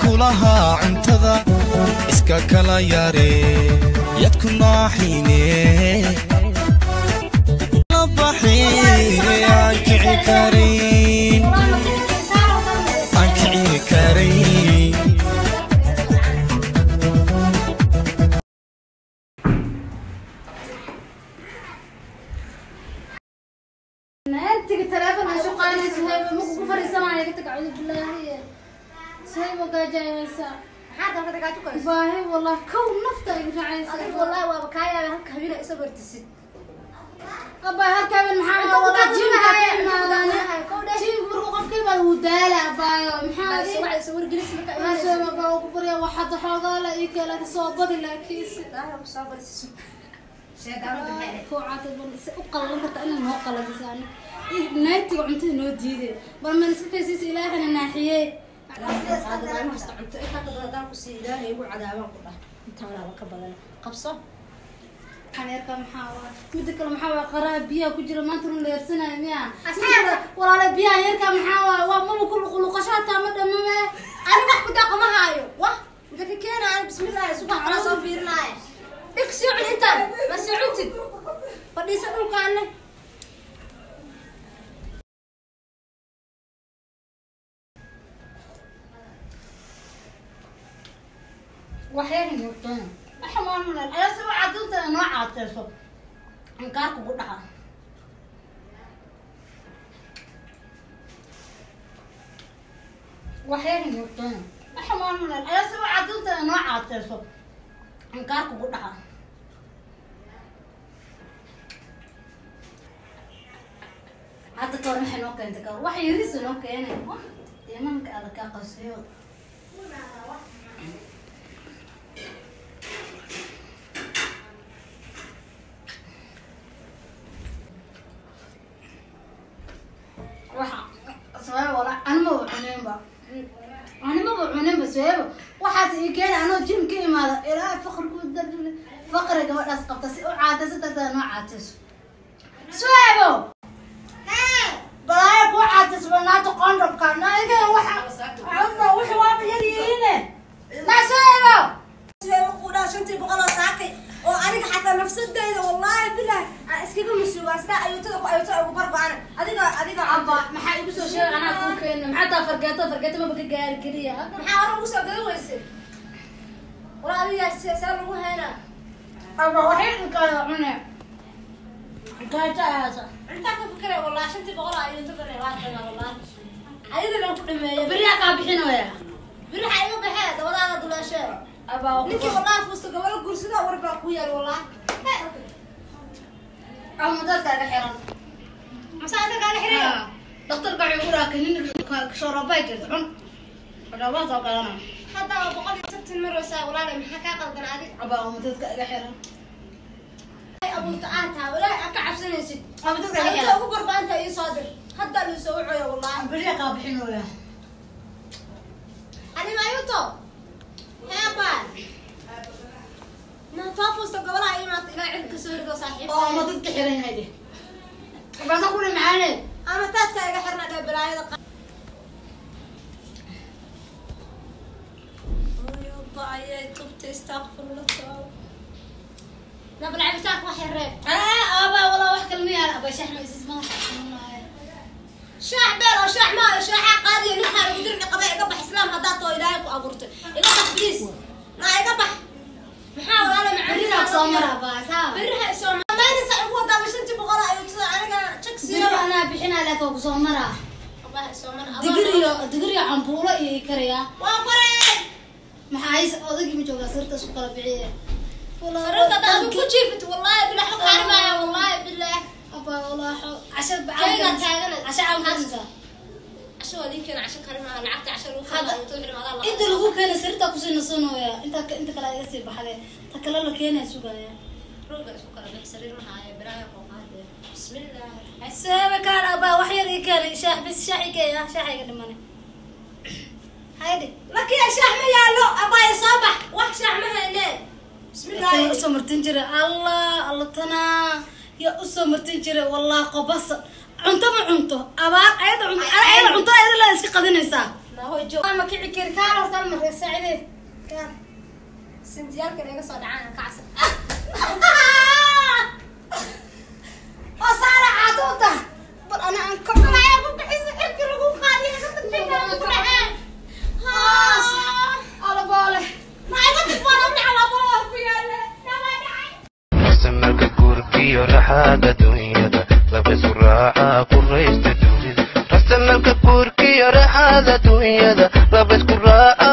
Kulahaa cuntada iska kala yare yad ku naaxine aan kici karin, aan kici karin. Naantiga telefoon aan shaqaynayso hayba ma kugu fariisanaayo iga tag, acuudu billaahi. Suhayb oo gaajayaysa. Maxaa dalkada gaajo ku hayso? Baahi wallah, kow nafta igu raacaysa. Adiga wallahi waaba kaa yaabay halka habeen ay isoo bartisid. Abaa, halka habeen maxaa Cunto ku wallah gaajo jimka ka maayo, imaadaan. kow dheh. Jimka markuu qofka imaado wuu daala abaayo, maxaa Baa waxay soo wargelis marka imaanayso. Suhayb baa ugu barya waxaad xoogaa la ii keena ka soo badi laakiinse. Daahir ku soo barsiiso. Sheegaano bixi. Koo caatay bal si u qallalan karta inay noo qalladisa aniga. Naantiga cuntada noo diiday. Bal man iska kaysiisa ilaahana naaxiyey. Maalin kasta cunto intaa ka badan haddaan ku sii ilaahay igu cadaabaan ku dhah. Intaan walaaba ka badan. Qabso. Waxaan yarkaa maxaa waa midda kale, maxaa waa qaraha biyaha ku jira maanta run leersanaya miya? Midda kale, walaale, biyaha yarkaa maxaa waa maba ku luqluqasho hataa ma dhamame. Ani wax ku daaqo ma haayo. Wah, inta ka keenaayo bismillah subax anaa soo fiirinaayo. Dhig sii cun intaan. Ma sii cuntid. Fadhiisa dhulkaanne. Waxyar murtaan waxa maamul ayaa si caadinta noo caateyso inkaar kugu dhaca. Waxyar murtaan waxa maamul ayaa si caadinta noo caateyso inkaar kugu dhaca. Hadda kahor maxay noo keentay? Kahor wax yariisa noo keenay imanka adag kaa qasiyo. Waxa suhayb wala anima cuneenba, animaba cuneenba. Suhayb waxaas ii keenay anoo jim ka imaada ilaa faqrigu dardule faqri gabadhaas qabta si u caatayso darteeda noo caatayso. Suhaybo, balaayo kuu caatayso banaata qondhobka na iga waxa cunno wixii waaba yar yihiine na Suhaybo. Ku dhaha 500 oo saakay oo aniga xataa nafsadayda wallaahi bilaah aan iskaga masuugaa sidaa ayuutada ku ayuutada ugu bargo-ana adiga. Abba, maxaa igu soo sheegay? Anaa kuu keena maxaa taa fargeeto? Fargeeto maba ka gaari kariya. Maxaa hore ugu soo gadan weysay? Wala adiga see lagu haynaa? Abba, waxay inkaada cune gaajo ayaasa. Cuntaa ka fikiray wallaahi 500 oo ayuutada waa tagaa wallaahi ayada lan ku dhameeyay. Beriyaa kaa bixinaya. Biraxa iga baxee dabadaada duleeshee. Abba, ninkii wallaahi fuusta gabalo guursada war baa ku yaal wallaahi. Ama dadka iga xiran. Masaa inta kaaga xiraya? Dhakhtarka wuxuu igu dhaha kanin shoorabay jirta cun, shoorabaa soo qaadana. Hadda waa 160 maraysaa walaale, maxaa kaa qaldan adig? Abba, ama dadka iga xiran. Ay abuurta aad tahay walaahi aad ka cabsanaysid. Ama dadka iga inta xiran. Ugu barbaanta ii soo dir hadda luu soo wacoyo wallaahi. Beriyaa kaa bixinaya. Ani maayuto heeba na toofusta gobolaha imaata ilaa cid kasoo rido saaxiib. Oo ama dadka xiran yahay de basa kuli macaane. Ama taadka iga xirna dhee balaayada ayay tubta istaqfirullah nabal cabitaanka wax yarreeb. Abba, walaa wax kale ma yaal. Abba, shaxma isis madaxa xanuunaayo. Shaax beel oo shaax maayo, shaaxa qaadiyo ninkaan ugu dirin qaba. Iga bax islaam haddaad too ilaahay ku abuurtay, iga bax please, naa iga bax. Maxaa walaala Berina soo mara abba saa. Beriha soo maynaysa igu wadaaba 500 ayuu tada anigana jag Beri siiyaba. Anaa bixinaa laakiin waa kusoo maraa. Wallahi soo mara. Digir iyo digir iyo cambuulo iyo ii karayaa. Waa qoreen. Maxaa hays odagii ma joogaa? Sirta isku kala bixiye. Sariirta hadda adigu ku jiifit wallaahi bilah ma kaarimaaya wallaahi bilah. Abba, walaa casho. Kaygaa taagana. Casho caan karinaysaa. Casho waa lii keena, casho karimaaha lacagta casho lagu Hadda- keena ayuu tada xidhma adaa la Inta lagu keenay sirta kusii nasanooya inta inta kale iga sii baxday, ta kale la keenaya sugaya. Rooga isku kala bix sariir ma haayo biraha koo qaadee bismillaah. Seebe kaan abba, wax yar ii keenay shaax bis, shaax ii keenay, shaax iga dhimanay haydi. Lakiya shaax ma yaalo abbaaya, soo bax, wax shaax ma haynee bismillaah. Yaa usoo martin jiray allah allah tanaa yaa usoo martin jiray wallah qobasa cunto ma cunto abaar ayada cunto ayada cunto ayada la iska qadinaysaa. Ma kici kari kaan horta ma Saacide kan sintiyaalkan iga soo dhacaan ka cabsan. Oo saara caatuuta bal ana aan ka Magacaa ku bixisa xilki lagu qaadiyo iga tagtay ku dhaceen. Alaboole. Ma iga tag baan u dhacay laba ku yaale. Nama dhacay. Samarka guurkiyo raxaada dunyada labaysu raaca ku raysta dunida. Rasamalka guurkiyo raxaada dunyada labaysku raaca.